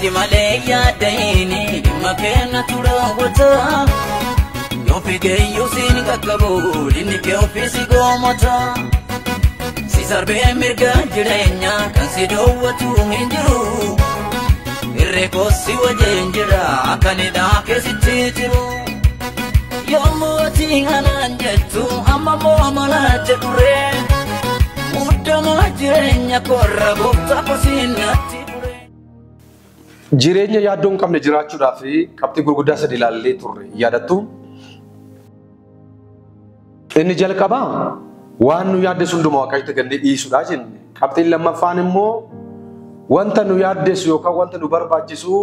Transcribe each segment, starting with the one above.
Yaadi malee yaaddaini dhimma kenna tura wata. Yoo figeeyyuu siin qaqqabu dinni kee ofiisi goomota. Si sarbee mirga jireenya kan si dhoowwatu hin jiru. Irree koosii wajjin jira akkanidhaa keessatti jiru. Yommuu ati anaan jettu amma moo mala jedhure. Muddama jireenya korra gooftaa kosiin natti ture. Jireenya yaaddoo hin qabne jiraachuudhaaf qabxii gurguddaa sadi ilaallee turre yaadattu. Inni jalqabaa waan nu yaaddessu hundumaa Waaqayyotti gannee dhiisuudha jenne. Qabxiin lammaffaan immoo wanta nu yaaddessu yookaan wanta nu barbaachisu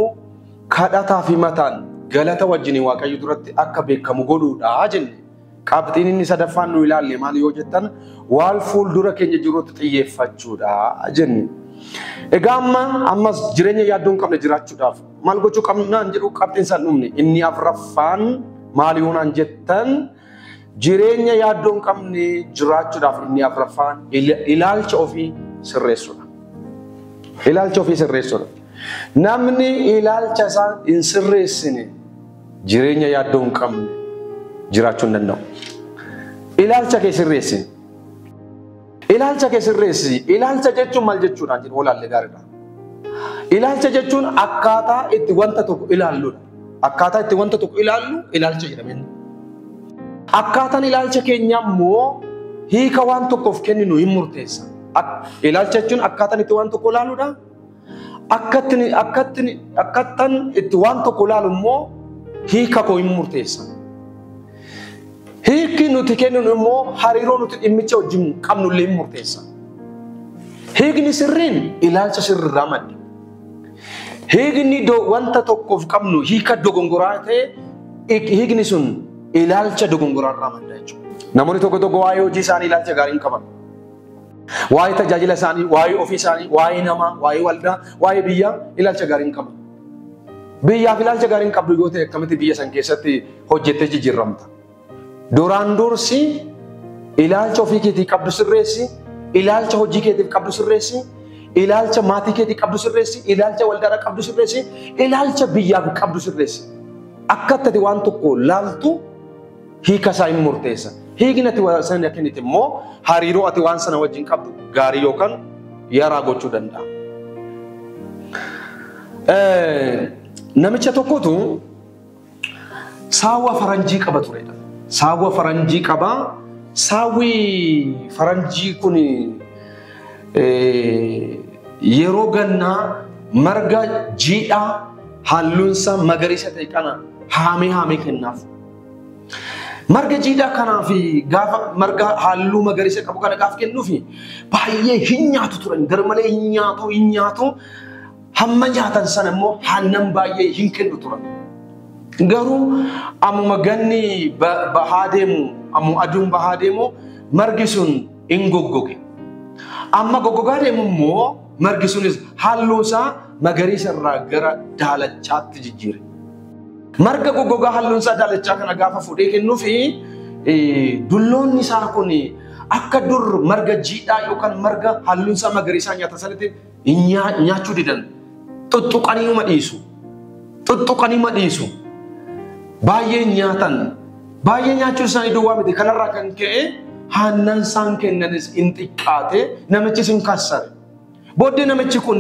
kadhataa fi mataan galata wajjin Waaqayyo duratti akka beekamu godhuudha jenne. Qabxiin inni sadaffaan nu ilaalle maal yoo jettan waan fuuldura keenya jirutti xiyyeeffachuudha jenne. Egaa amma ammas jireenya yaaddoo hin qabne jiraachuudhaaf maal gochuu qabnaan jedhu qabxiin isaan dhumne. Inni afraffaan maal yoo naan jettan jireenya yaaddoo hin qabne jiraachuudhaaf inni afraffaan ilaalcha ofii sirreessuudha. Ilaalcha ofii sirreessuudha. Namni ilaalcha isaa hin sirreessine jireenya yaaddoo hin qabne jiraachuu hin danda'u. Ilaalcha kee sirreessi. Ilaalcha kee sirreessi. Ilaalcha jechuun maal jechuudhaan jedhu olaalle gaariidha. Ilaalcha jechuun akkaataa itti wanta tokko ilaalludha. Akkaataa itti wanta tokko ilaallu ilaalcha jedhama. Akkaataan ilaalcha keenyaa immoo hiika waan tokkoof kenninu hin murteessa. Ilaalcha jechuun akkaataan itti waan tokko ilaaludha. Akkaataan itti waan tokko ilaalu immoo hiika koo hin murteessa. Hiikki nuti kenninu immoo hariiroo nuti dhimmicha wajjin qabnu illee hin murteessa. Hiikni sirriin ilaalcha sirriirraa madda. Hiikni wanta tokkoof qabnu hiika dogongoraa ta'e hiikni sun ilaalcha dogongoraarraa madda jechuudha. Namoonni tokko tokko waa'ee hojii isaanii ilaalcha gaarii hin qaban. Waa'ee tajaajila isaanii, waa'ee ofii isaanii, waa'ee namaa, waa'ee waldaa, waa'ee biyyaa ilaalcha gaarii hin qaban. Biyyaaf ilaalcha gaarii hin qabdu yoo ta'e akkamitti biyya san keessatti hojjettee jijjiiramta? Duraan dursi ilaalcha ofii keetii qabdu sirreessi, ilaalcha hojii keetiif qabdu sirreessi, ilaalcha maatii keetii qabdu sirreessi, ilaalcha waldaadhaa qabdu sirreessi, ilaalcha biyyaaf qabdu sirreessi. Akka ati waan tokko laaltu hiika isaa hin murteessa. Hiikni ati waan sana kennite immoo hariiroo ati waan sana wajjin qabdu gaarii yookaan yaraa gochuu danda'a. Namicha tokkotu saawwa faranjii qaba turedha. Saawwa faranjii qaba. Saawwi faranjii kun yeroo gannaa marga jiidhaa halluun isaa magariisa ta'e kana haamee haamee kennaaf. Marga jiidhaa kanaaf gaafa marga halluu magariisa qabu kana gaafa kennuufi baay'ee hin nyaatu turan. Garmalee hin nyaatu hin nyaatu. Hamma nyaatan sana immoo aannan baay'ee hin kennu turan. Garuu ammuma ganni bahaa deemu, ammuma aduun bahaa deemu margi sun hin goggoge. Amma goggogaa deemu immoo margi sunis halluu isaa magariisa irraa gara daalachaatti jijjiire. Marga goggogaa halluun isaa daalachaa kana gaafa fuudhee kennuufi dulloonni isaa kun akka dur marga jiidhaa yookaan marga halluun isaa magariisaa nyaatan sanatti nyaachuu didan. Tuttuqanii ma dhiisu. Tuttuqanii ma dhiisu. Baay'ee nyaatan. Baay'ee nyaachuu isaanii duwwaa miti. Kanarraa kan ka'e aannan isaan kennanis hin xiqqaate namichis hin kassare. Booddee namichi kun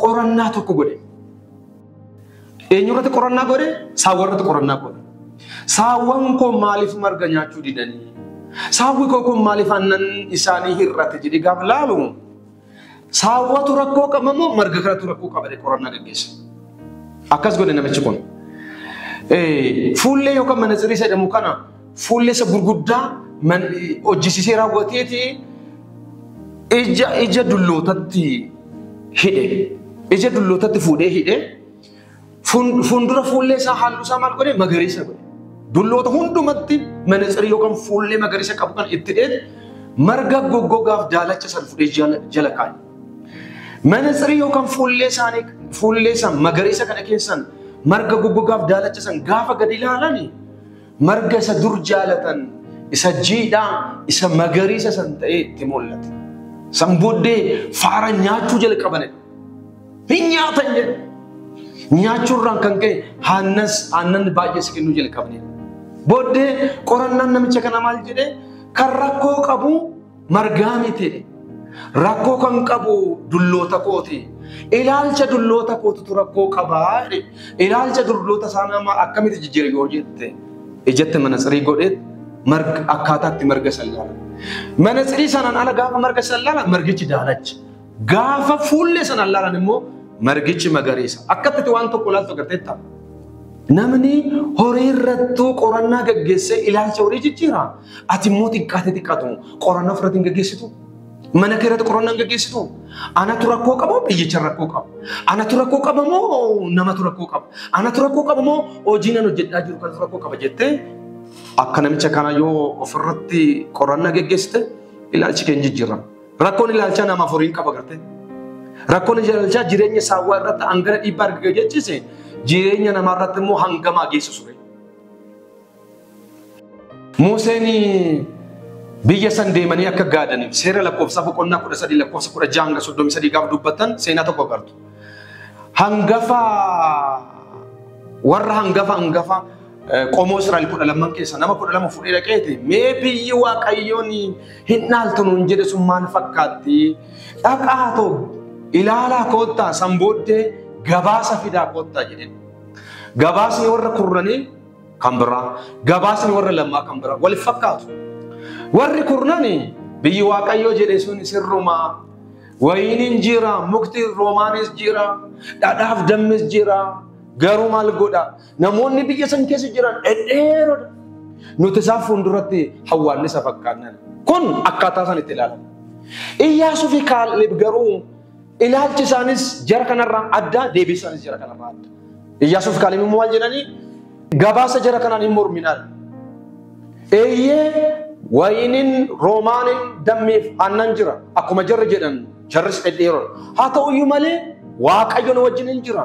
qorannaa tokko godhe. Eenyurratti qorannaa godhe? Saawwan irratti qorannaa godhe. Saawwan koo maaliif marga nyaachuu didanii? Saawwi koo kun maaliif aannan isaanii hir'ate jedhee gaafa laalu saawwatu rakkoo qaba moo marga kanatu rakkoo qaba jedhee qorannaa gaggeesse. Akkas godhe namichi kun. Fuullee yookaan manatsirii jedhamu kana fuullee isa gurguddaa hojjisiisee raawwateeti ija dullootatti hidhe. Ija dullootatti fuudhee hidhe. Fuuldura fuullee isaa halluu isaa maal godhe? Magariisa godhe. Dulloota hundumatti manatsirii yookaan fuullee magariisa qabu kan itti hidhee marga goggogaaf daalacha san fuudhee jala kaa'e. Manatsirii yookaan fuullee isaanii fuullee isaa magariisa kana keessan marga goggogaaf daalacha san gaafa gadi ilaalani marga isa dur jaalatan isa jiidhaa isa magariisa san ta'ee itti mul'ate. San booddee faara nyaachuu jalqabanidha. Hin nyaatan jedhe. Nyaachuurraan kan ka'e aannan baay'ee si kennuu jalqabne. Booddee qorannaan namicha kana maal jedhee kan rakkoo qabu margaa miti. Rakkoo kan qabu dulloota kooti. Ilaalcha dulloota kootitu rakkoo qabaa. Ilaalcha dulloota isaa akkamitti jijjiire yoo jette ijatti manatsirii godhee akkaataatti marga sallaala. Manatsirii sanaan ala gaafa marga sallaala margichi daalacha. Gaafa fuullee sanaan laalan immoo margichi magariisa. Akkatti waan tokko ilaaltu agarteetta. Namni horii irrattuu qorannaa gaggeessee ilaalcha horii jijjiira. Ati immoo xiqqaate xiqqaatu qorannaa ofirratti hin gaggeessitu. Mana kee irratti qorannaa hin gaggeessitu. Anatu rakkoo qaba biyyicha rakkoo qaba. Anatu rakkoo qaba moo namatu rakkoo qaba. Anatu rakkoo qaba moo hojii nan hojjedhaa jiru kanatu rakkoo qaba jettee akka namicha kana yoo ofirratti qorannaa gaggeessite ilaalchi keenya jijjiirama. Rakkoon ilaalchaa namaaf horiin qaba gartee. Rakkoon ilaalchaa jireenya saawwaa irratti hangana dhiibbaa arga jechise jireenya namaa irratti immoo hangamaa geessisu. Museen biyya san deemanii akka gaadaniif seera lakkoofsa boqonnaa 13 lakkoofsa 16 hanga 33 gaafa dubbatan seenaa tokko agartu. Hangafa warra hangafa qomoo Israa'el 12 keessa nama 12 fuudhee dhaqeeti mee biyyi Waaqayyoon hin dhaaltu nuun jedhe sun maal fakkaatti? Dhaqaa ta'u ilaalaa koottaa san booddee gabaasa fidaa koottaa jedheen. Gabaasni warra kurranii kan biraa, gabaasni warra lammaa kan biraa wal fakkaatu. Warri kurnanii biyyi Waaqayyoo jedhe sun sirrumaa wayiniin jira, mukti roomaanis jira, dhadhaaf dammis jira. Garuu maal godha? Namoonni biyya san keessa jiran dhedheeroodha. Nuti isaan fuulduratti hawwaannisa fakkaannan. Kun akkaataa isaan itti ilaalan. Iyyaasuu fi Kaaleb garuu ilaalchi isaanis jara kanarraa adda, deebii isaanis jara kanarraa adda. Iyyaasuu fi Kaaleb immoo maal jedhanii? Gabaasa jara kanaan hin morminaan. Eeyyee wayiniin roomaanin dammeef aannan jira. Akkuma jarri jedhan jarris dhedheeroodha. Haa ta'uyyuu malee Waaqayyo nu wajjin hin jira.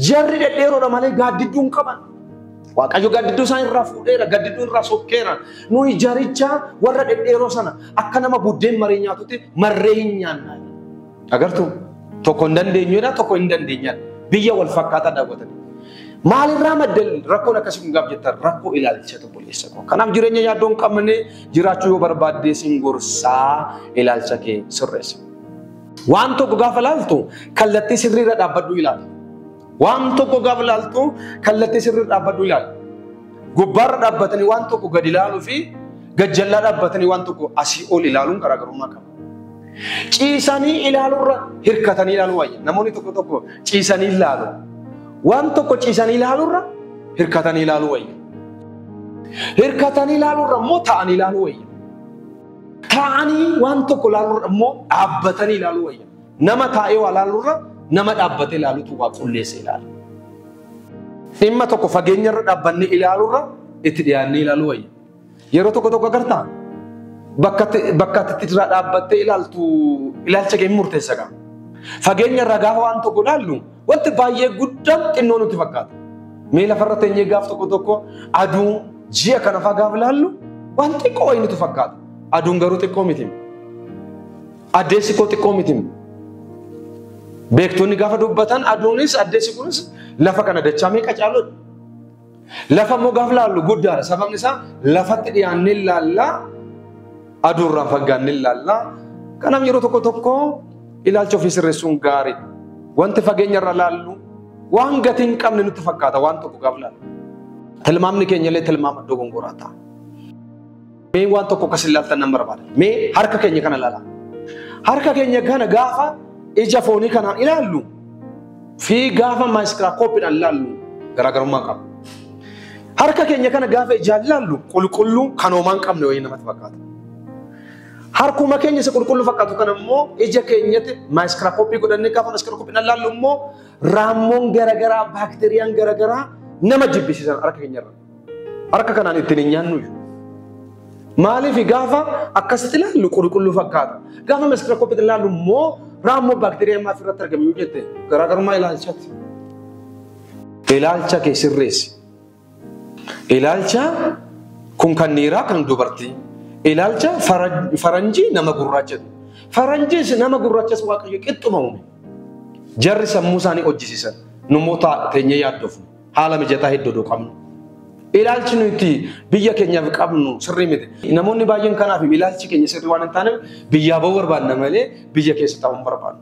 Jarri dhedheeroodha malee gaaddidduu hin qaban. Waaqayyo gaaddidduu isaan irraa fuudheera, gaaddidduu irraa sokkeera. Nuyi jaricha warra dhedheeroo sana akka nama buddeen maree nyaatutti marree hin nyaanna. Agartuu tokko hin dandeenyudha, tokko hin dandeenyadha. Biyya wal fakkaataa daawwatanii. Maalirraa madda rakkoon akkasii kun gaaf jettan rakkoo ilaalcha obboleessa koo. Kanaaf jireenya yaaddoo hin qabne jiraachuu yoo barbaadde siin gorsaa ilaalcha kee sirreessa. Waan tokko gaafa ilaaltu kallattii sirriirra dhaabbadhu ilaali. Waan tokko gaafa ilaaltu kallattii sirriirra dhaabbadhu ilaali. Gubbaarra dhaabbatanii waan tokko gad ilaaluu fi gajjallaa dhaabbatanii waan tokko asii ol ilaaluun garaagarummaa qaba. Ciisanii ilaaluurra hirkatanii ilaaluu wayya. Namoonni tokko tokko ciisanii ilaalu. Waan tokko ciisanii ilaaluurra hirkatanii ilaaluu wayya. Hirkatanii ilaaluurra immoo taa'anii ilaaluu wayya. Taa'anii waan tokko ilaaluurra immoo dhaabbatanii ilaaluu wayya. Nama taa'ee waa ilaaluurra nama dhaabbatee ilaaluutu waa qulleessa ilaala. Dhimma tokko fageenyarra dhaabbannee ilaaluurra itti dhiyaannee ilaaluu wayya. Yeroo tokko tokko agartaa bakka itti irraa dhaabbattee ilaaltu ilaalcha kee murteessa qaba. Fageenyarraa gaafa waan tokko ilaallu wanti baay'ee guddaan xinnoo nutti fakkaata. Mee lafarra teenyee gaaf tokko tokko aduu ji'a kana fa'aa gaafa ilaallu waan xiqqoo wayii nutti fakkaata. Aduun garuu xiqqoo miti. Addeessi koo xiqqoo miti. Beektonni gaafa dubbatan aduunis addeessi kunis lafa kana dachaa meeqa caaludha. Lafa immoo gaafa ilaallu guddaadha. Sababni isaa lafatti dhiyaannee ilaallaa, aduurraan fagaannee ilaallaa. Kanaaf yeroo tokko tokko ilaalcha ofii sirreessuun gaariidha. Wanti fageenyarra ilaallu waan gatii hin qabne nutti fakkaata waan tokko gaafa ilaallu. Tilmaamni keenya illee tilmaama dogongoraa ta'a. Mee waan tokko akkas ilaaltan nan barbaada. Mee harka keenya kana ilaalaa. Harka keenya kana gaafa ija foonii kanaan ilaallu fi gaafa maayikirooskooppiidhaan ilaallu garaagarummaa qaba. Harka keenya kana gaafa ijaan ilaallu qulqulluu kan homaa hin qabne wayii namatti fakkaata. Harkuma keenya isa qulqulluu fakkaatu kana immoo ija keenyatti maayikirooskooppii godhannee gaafa maayikirooskooppiidhaan ilaallu immoo raammoon garaagaraa baakteeriyaan garaagaraa nama jibbisiisan harka keenyarra. Harka kanaan ittiin hin nyaannu. Maaliif gaafa akkasitti ilaallu qulqulluu fakkaata. Gaafa maayikirooskooppiitti ilaallu immoo raammoo baakteeriyaa maaf irratti argamu yoo jette garaagarummaa ilaalchaati. Ilaalcha kee sirreessi. Ilaalcha kun kan dhiiraa kan dubartii. Ilaalcha faranjii nama gurraachatu. Faranjiis nama gurraachas Waaqayyo qixxuma uume. Jarri sammuu isaanii hojjisiisan. Namoota teenyee yaaddofnu haala mijataa hedduu qabnu. Ilaalchi nuti biyya keenyaaf qabnu sirrii miti. Namoonni baay'een kanaaf ilaalchi keenya sirrii waan hin taaneef biyyaa bahuu barbaadna malee biyya keessa taa'uu hin barbaadnu.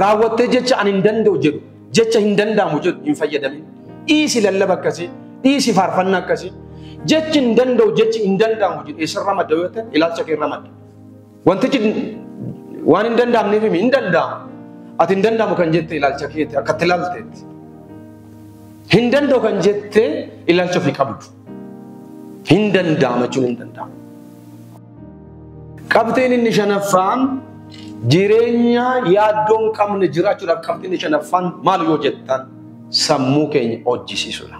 Raawwattee jecha ani hin danda'u jedhu, jecha hin danda'amu jedhu hin fayyadamin. Dhiisi lallaba akkasii, dhiisi faarfannaa akkasii. Jechi hin danda'u, jechi hin danda'amu jedhu eessarraa madda yoo ta'e ilaalcha kee irraa madda. Wantichi waan hin danda'amneef hin danda'amu. Ati hin danda'amu kan jette ilaalcha keetti akkatti ilaalteetti. Hin danda'u kan jette ilaalcha ofii qabdu. Hin danda'ama jechuun hin danda'amu. Qabxiin inni shanaffaan jireenya yaaddoo hin qabne jiraachuudhaaf qabxiin inni shanaffaan maal yoo jettan sammuu keenya hojjisiisuudha.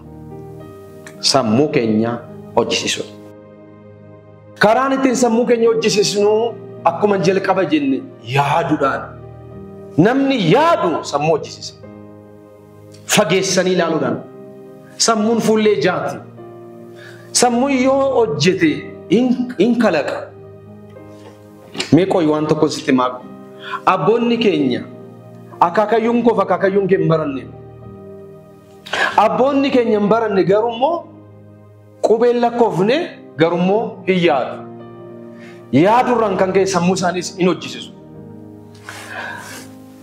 Sammuu keenya hojjisiisuudha. Karaan ittiin sammuu keenya hojjisiisnu akkuma jalqaba jenne yaaduudhaan. Namni yaadu sammuu hojjisiisa. Fageessanii ilaaluudhaan. Sammuun fuullee jaati. Sammuun yoo hojjete hin kalaqa. Mee qoyi waan tokko sitti himaa. Abboonni keenya akaakayyuun koof akaakayyuun kee hin baranne. Abboonni keenya hin baranne garuu qubeen lakkoofne garuu hin yaadu. Yaadurraan kan ka'e sammuu isaaniis hin hojjisiisu.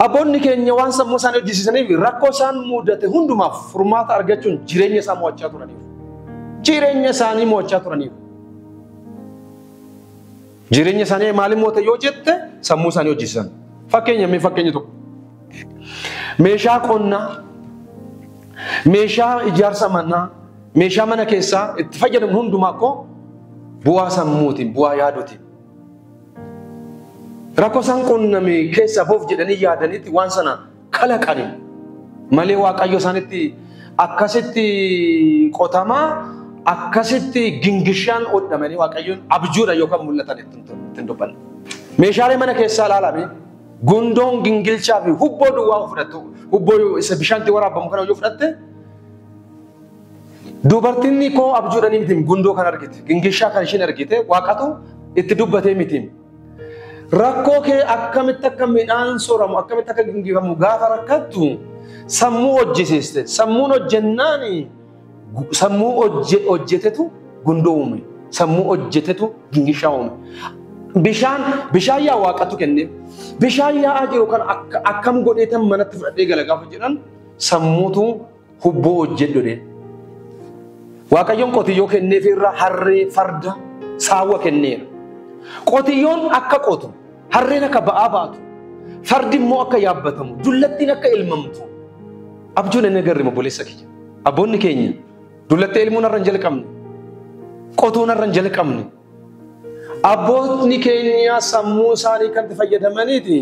Abboonni keenya waan sammuu isaanii hojjisiisaniif rakkoo isaan mudate hundumaaf furmaata argachuun jireenya isaa mo'achaa turaniif. Jireenya isaanii mo'achaa turaniif. Jireenya isaanii maaliin mo'ate yoo jette sammuu isaanii hojjisiisan. Fakkeenya mee fakkeenya tokko. Meeshaa qonnaa, meeshaa ijaarsa manaa, meeshaa mana keessaa itti fayyadamu hundumaa koo bu'aa sammuutiin, bu'aa yaaduutiin. Rakkoo isaan qunname keessaa boof jedhanii yaadanitti waan sana kalaqani malee Waaqayyo isaanitti akkasitti qotamaa akkasitti gingishaan hodhamanii Waaqayyoon abjuudha yookaan mul'atan ittiin dubbanne. Meeshaalee mana keessaa ilaalame gundoon gingilchaa fi hubboo duwwaa fudhattu, hubboo isa bishaanti waraabamu kana yoo fudhatte dubartiin koo abjuudhanii miti gundoo kan argite, gingishaa kan isheen argite Waaqatu itti dubbatee miti. Rakkoo kee akkamitti akka midhaan sooramu, akkamitti akka gingifamu gaafa rakkattu sammuu hojjisiiste. Sammuun hojjennaan sammuu hojjetetu gundoo uume. Sammuu hojjetetu gingishaa uume. Bishaan yaa Waaqatu kenne. Bishaan yaa'aa jiru kan akkam godheetan manatti fudhadhee gala gaafa jedhan sammuutu hubboo hojjedhu jedheen. Waaqayyoon qotiyyoo kenneef irraa harree, farda, saawwa kenneera. Qotiyyoon akka qotu, harreen akka ba'aa baatu, fardi immoo akka yaabbatamu, dullattiin akka elmamtu. Abjuun inni agarre obboleessa kiyya. Abboonni keenya dullattee elmuun irra hin jalqabne, qotuun irra hin jalqabne. Abboonni keenya sammuu isaanii kan itti fayyadamaniiti.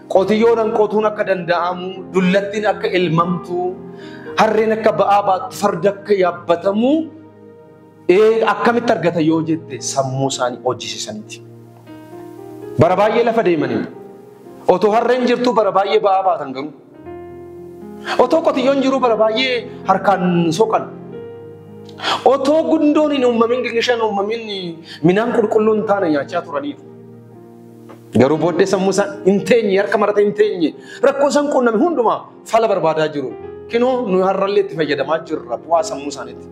Qotiyyoodhaan qotuun akka danda'amu, dullattiin akka elmamtu, harreen akka ba'aa baatu, fardi akka yaabbatamu akkamitti argata yoo jette sammuu isaanii hojjisiisaniiti. Bara baay'ee lafa deemanii otoo harreen jirtu bara baay'ee ba'aa baatan garuu. Otoo qotiyyoon jiru bara baay'ee harkaan soqan. Otoo gundoon hin uumamin, gingishaan hin uumamin midhaan qulqulluu hin taane nyaachaa turaniiru. Garuu booddee sammuu isaan hin teenye, harka marate hin teenye, rakkoo isaan qunname hundumaa fala barbaadaa jiru. Kinoo nu har'allee itti fayyadamaa jirra bu'aa sammuu isaaniitti.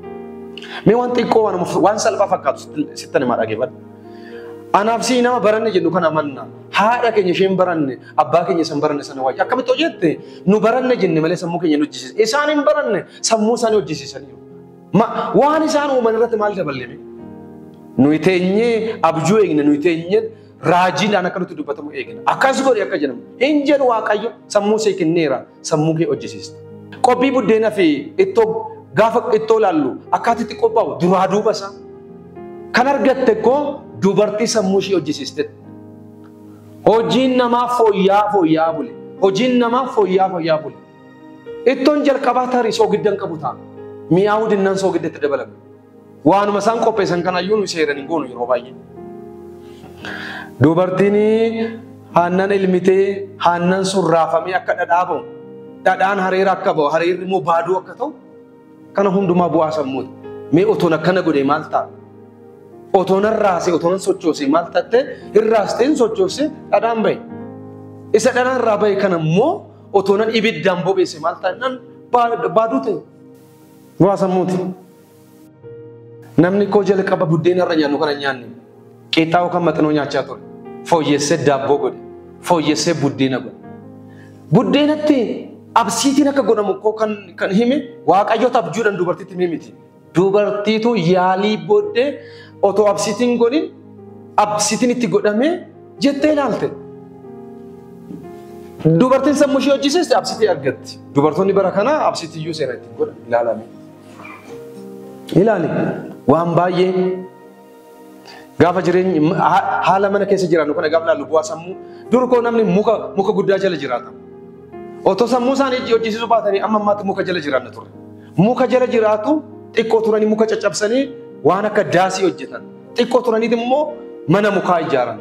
Mee waan xiqqoo waan salphaa fakkaatu sittan himaa dhaggeeffadhu. Anaaf sii nama baranne jennu kana amanna. Haadha keenya isheen baranne, abbaa keenya isaan baranne sana waayee. Akkamitti hojjette nu baranne jenne malee sammuu keenya nu hojjisiisa. Isaan hin baranne sammuu isaanii hojjisiisaniiru. Waan isaan uuman irratti maal daballeme? Nuyi teenyee abjuu eegne, nuyi teenyee raajiidhaan akka nutti dubbatamu eegna. Akkas godhe akka jedhamu. Hin jedhu Waaqayyo sammuu see kenneera, sammuu kee hojjisiista. Qophii buddeenaa fi ittoo gaafa ittoo ilaallu akkaatitti itti qophaa'u duraa duuba isaa. Kan argatte koo dubartii sammuu ishee hojjisiiste. Hojiin namaa fooyya'aa fooyya'aa bule. Hojiin namaa fooyya'aa fooyya'aa bule. Ittoon jalqabaa tarii soogidda hin qabu ta'a. Mi'aawuu dinnaan soogidda itti dabalame. Waanuma isaan qopheessan kanaayyuu nu seeran hin goonu yeroo baay'ee. Dubartiin aannan elmitee aannan sun raafamee akka dhadhaa ba'u, dhadhaan hareera akka ba'u, hareerri immoo baaduu akka ta'u kana hundumaa bu'aa sammuuti. Mee otoon akkana godhe maal ta'a? Otoon raase, otoon sochoose maal taate? Hin raastee hin sochoose dhadhaan bahe. Isa dhadhaan irraa bahe kana immoo otoo nan ibiddaan bobeesse maal ta'a nan baaduu ta'e. Bu'aa sammuuti. Namni koo jalqaba buddeena irra nyaannu kana nyaanne qixxaa yookaan maxinoo nyaachaa ture. Fooyyessee daabboo godhe. Fooyyessee buddeena godhe. Buddeenatti absiitiin akka godhamu koo kan hime Waaqayyoota abjuudhaan dubartiitti hime miti. Dubartiitu yaalii booddee otoo absiitiin godhin absiitiin itti godhamee jettee ilaalte. Dubartiin sammuu ishee hojjisiiste absiitii argatti. Dubartoonni bara kanaa absiitiyyuu seera ittiin godhan ilaalame. Ilaali waan baay'ee gaafa jireenyi haala mana keessa jiraannu kana gaafa ilaallu bu'aa sammuu dur koo namni muka guddaa jala jiraata. Otoo sammuu isaanii hojjisiisuu baatanii amma ammaatti muka jala jiraanna ture. Muka jala jiraatu xiqqoo turanii muka caccabsanii waan akka daasii hojjetan. Xiqqoo turaniit immoo mana mukaa ijaaran.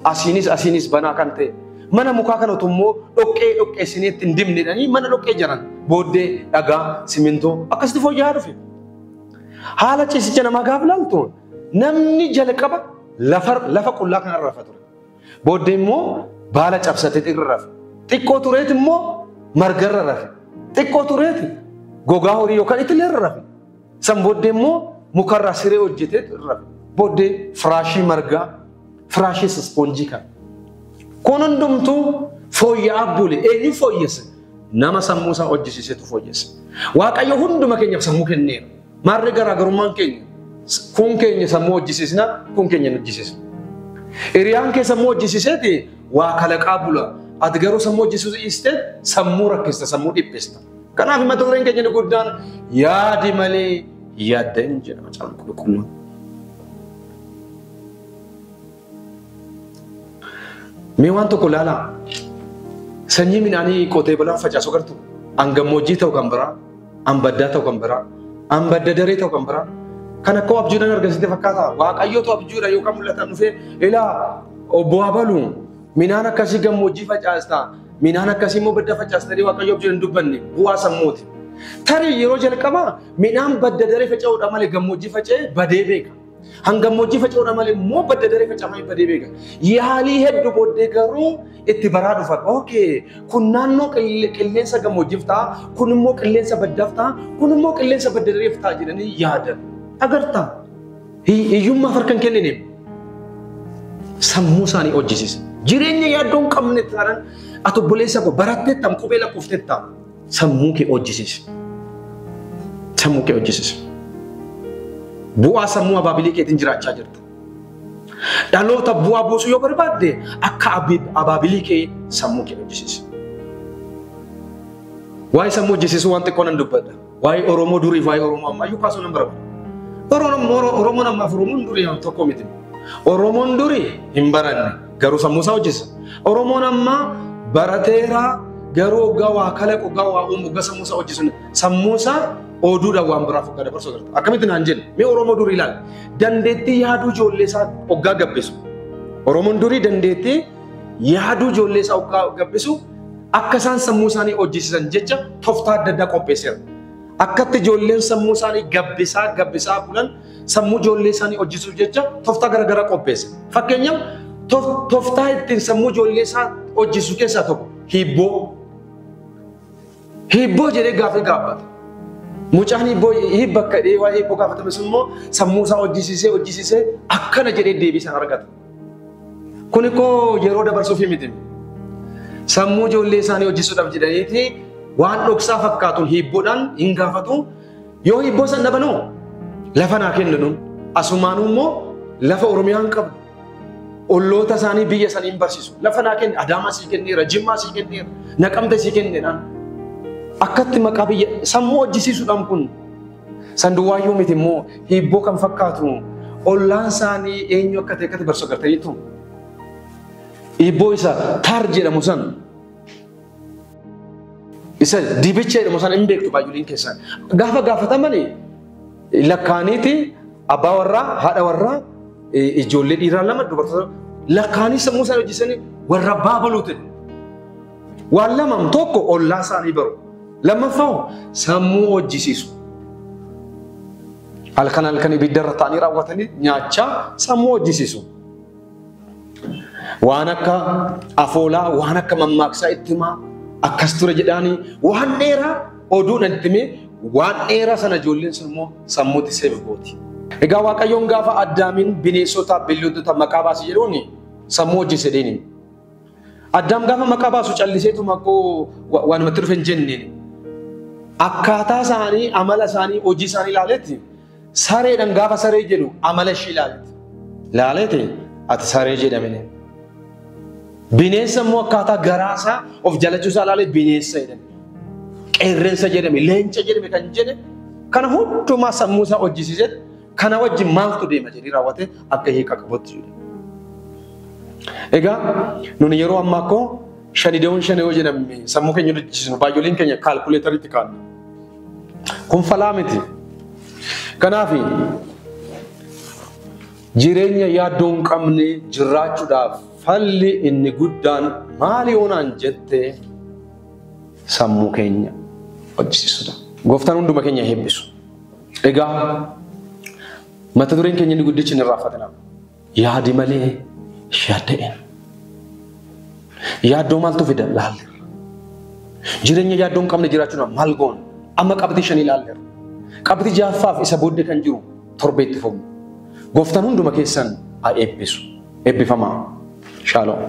Asiinis asiinis banaa kan ta'e. Mana mukaa kana otoo immoo dhoqqee dhoqqeessinee ittiin dibnedhanii mana dhoqqee ijaaran. Booddee dhagaa, simintoo akkasitti fooyya'aa dhufe. Haala ciisicha namaa gaafa ilaaltu namni jalqaba lafa qullaa kanarra rafa ture. Booddee immoo baala cabsatee irra rafe. Xiqqoo tureet immoo margarra rafe. Xiqqoo tureet gogaa horii yookaan itillee irra rafe. San booddee immoo mukarraa siree hojjetee irra rafe. Booddee firaashii margaa, firaashii ispoonjii kana. Kun hundumtuu fooyya'aa bule. Eenyu fooyyesse? Nama sammuu isaa hojjisiisetu fooyyesse. Waaqayyo hunduma keenyaaf sammuu kenneera. Maarree garaagarummaan keenya kun keenya sammuu hojjisiisna, kun keenya hin hojjisiisna. Hiriyaan kee sammuu hojjisiiseeti waa kalaqaa bula. Ati garuu sammuu hojjisiisuu dhiistee sammuu rakkista, sammuu dhiphista. Kanaaf mata dureen keenya inni guddaan yaadi malee yaadda hin jedhama Macaafa Qulqulluun. Mee waan tokko ilaalaa. Sanyii midhaanii qotee bulaan facaasu agartu. An gammoojjii ta'u kan biraa, an baddaa ta'u kan biraa, an badda daree ta'u kan biraa. Kan akka abjuudhaan argisiiste fakkaata. Waaqayyootu abjuudhaan yookaan mul'atan dhufee ilaa obbo Abaluu midhaan akkasii gammoojjii facaasta, midhaan akkasii immoo badda facaasta jedhee Waaqayyo abjuudhaan hin dubbanne bu'aa sammuuti. Tarii yeroo jalqabaa midhaan badda daree faca'uudha malee gammoojjii faca'ee badee beeka. Hangammoojjii faca'uudha malee immoo badda daree facaafamee badee beeka. Yaalii hedduu booddee garuu itti baraa dhufan. Okay, kun naannoo qilleensa gammoojjiif ta'a, kun immoo qilleensa baddaaf ta'a, kun immoo qilleensa badda dareef ta'a jedhanii yaadan. Agartaa? Hiyyummaaf harka hin kennine. Sammuu isaanii hojjisiisa. Jireenya yaaddoo hin qabne taanaan ati obboleessa koo baratteettam qubee lakkoofteetta sammuu kee hojjisiisi. Sammuu kee hojjisiisi. Bu'aa sammuu abaabilii keetiin jiraachaa jirta. Dhaloota bu'aa buusuu yoo barbaadde akka abaabilii kee sammuu kee hojjisiisi. Waa'ee sammuu hojjisiisuu waan xiqqoo nan dubbadha. Waa'ee Oromoo durii fi waa'ee Oromoo ammaa iyyuu kaasuu nan barbaada. Oromoon ammaaf Oromoon durii tokko miti. Oromoon durii hin baranne garuu sammuu isaa hojjisa. Oromoon ammaa barateera garuu hoggaa waa kalaqu, hoggaa waa uumu, hoggaa sammuu isaa hojjisu sammuu isaa oduudhaan waan biraaf hoggaa dabarsu agarta. Akkamitti naan jenne mee Oromoo durii ilaali. Dandeettii yaaduu ijoollee isaa hoggaa gabbisu. Oromoon durii dandeettii yaaduu ijoollee isaa hoggaa gabbisu akka isaan sammuu isaanii hojjisiisan jecha tooftaa adda addaa qopheesseera. Akkatti ijoolleen sammuu isaanii gabbisaa gabbisaa bulan sammuu ijoollee isaanii hojjisuuf jecha tooftaa garaagaraa qopheesse. Fakkeenyaaf tooftaa ittiin sammuu ijoollee isaa hojjisu keessaa tokko hibboo. Hibboo jedhee gaaffii gaaffata. Mucaan hibboo hibba akka dhee waa'ee hibboo gaafatame sun immoo sammuu isaa hojjisiisee hojjisiisee akkana jedhee deebii sana argata. Kun koo yeroo dabarsuuf miti. Sammuu ijoollee isaanii hojjisuudhaaf jedhaniiti waan dhoksaa fakkaatuun hibboodhaan hin gaafatu. Yoo hibboo san dhabanoo lafa naa kennu asumaanuu immoo lafa Oromiyaan qabdu. Olloota isaanii biyya isaanii hin barsiisu. Lafa naa kenne Adaamaa sii kenneera, Jimmaa sii kenneera, Naqamte sii kenneedhaan. Akkatti maqaa biyya sammuu hojjisiisuudhaan kun sanduwaayyuu miti immoo hibboo kan fakkaatu ollaan isaanii eenyu akka ta'e akkatti barsiisu agartaniitu. Hibboo isa taar jedhamu san isa dibicha jedhamu san hin beektu baay'ooliin keessan. Gaafa gaafataman lakkaaniiti abbaa warraa, haadha warraa, ijoollee dhiiraa lama dubartoota lakkaanii sammuu isaanii hojjisanii warra abbaa baluuti. Waan lamam tokko ollaa isaanii baru. Lammaffaa sammuu hojjisiisu. Halkan halkan ibidda irra taa'anii raawwatanii nyaachaa sammuu hojjisiisu. Waan akka afoolaa, waan akka mammaaksaa itti himaa, Akkas ture jedhaanii waan dheeraa oduun itti himee waan dheeraa sana ijoolleen sun immoo sammuutti save gooti. Egaa Waaqayyoon gaafa Addaamiin bineensota bineeldota maqaa baasi jedhuun sammuu hojjise deeni. Addaam gaafa maqaa baasu calliseetu maqoo waanumatti dhufe hin jenneen. Akkaataa isaanii, amala isaanii, hojii isaanii ilaaletti sareedhaan gaafa saree jedhu amala ishee ilaaletti. Ilaaleeti ati saree jedhamine. Bineensa immoo akkaataa garaasaa of jalachuusaa ilaalee bineensa jedhame. Qeerrensa jedhame, leenca jedhame kan jedhe kana hundumaa sammuu isaa hojjisiisetti kana wajjin maaltu deema jedhee raawwate akka hiika qabutti jedhe. Egaa nuni yeroo ammaa akkoo shani da'uun shani yoo jedhame sammuu keenya hojjisiisnu baay'ooliin keenya kaalkuleetariitti kaa'anna. Kun falaa miti. Kanaaf jireenya yaaddoo hin qabne jiraachuudhaaf falli inni guddaan maali yoonaan jette sammuu keenya hojjisiisudha. Gooftaan hunduma keenya eebbisu. Egaa mata dureen keenya inni guddichi hin irraanfatina. Yaadi malee yaadda'een. Yaaddoo maaltu fida? Laalleerra. Jireenya yaaddoo hin qabne jiraachuudhaaf maal goona? Amma qabxii shanii ilaalleerra. Qabxii ja'affaaf isa booddee kan jiru torba itti fufna. Gooftaan hunduma keessan haa eebbisu. Eebbifamaa. Shaaloom.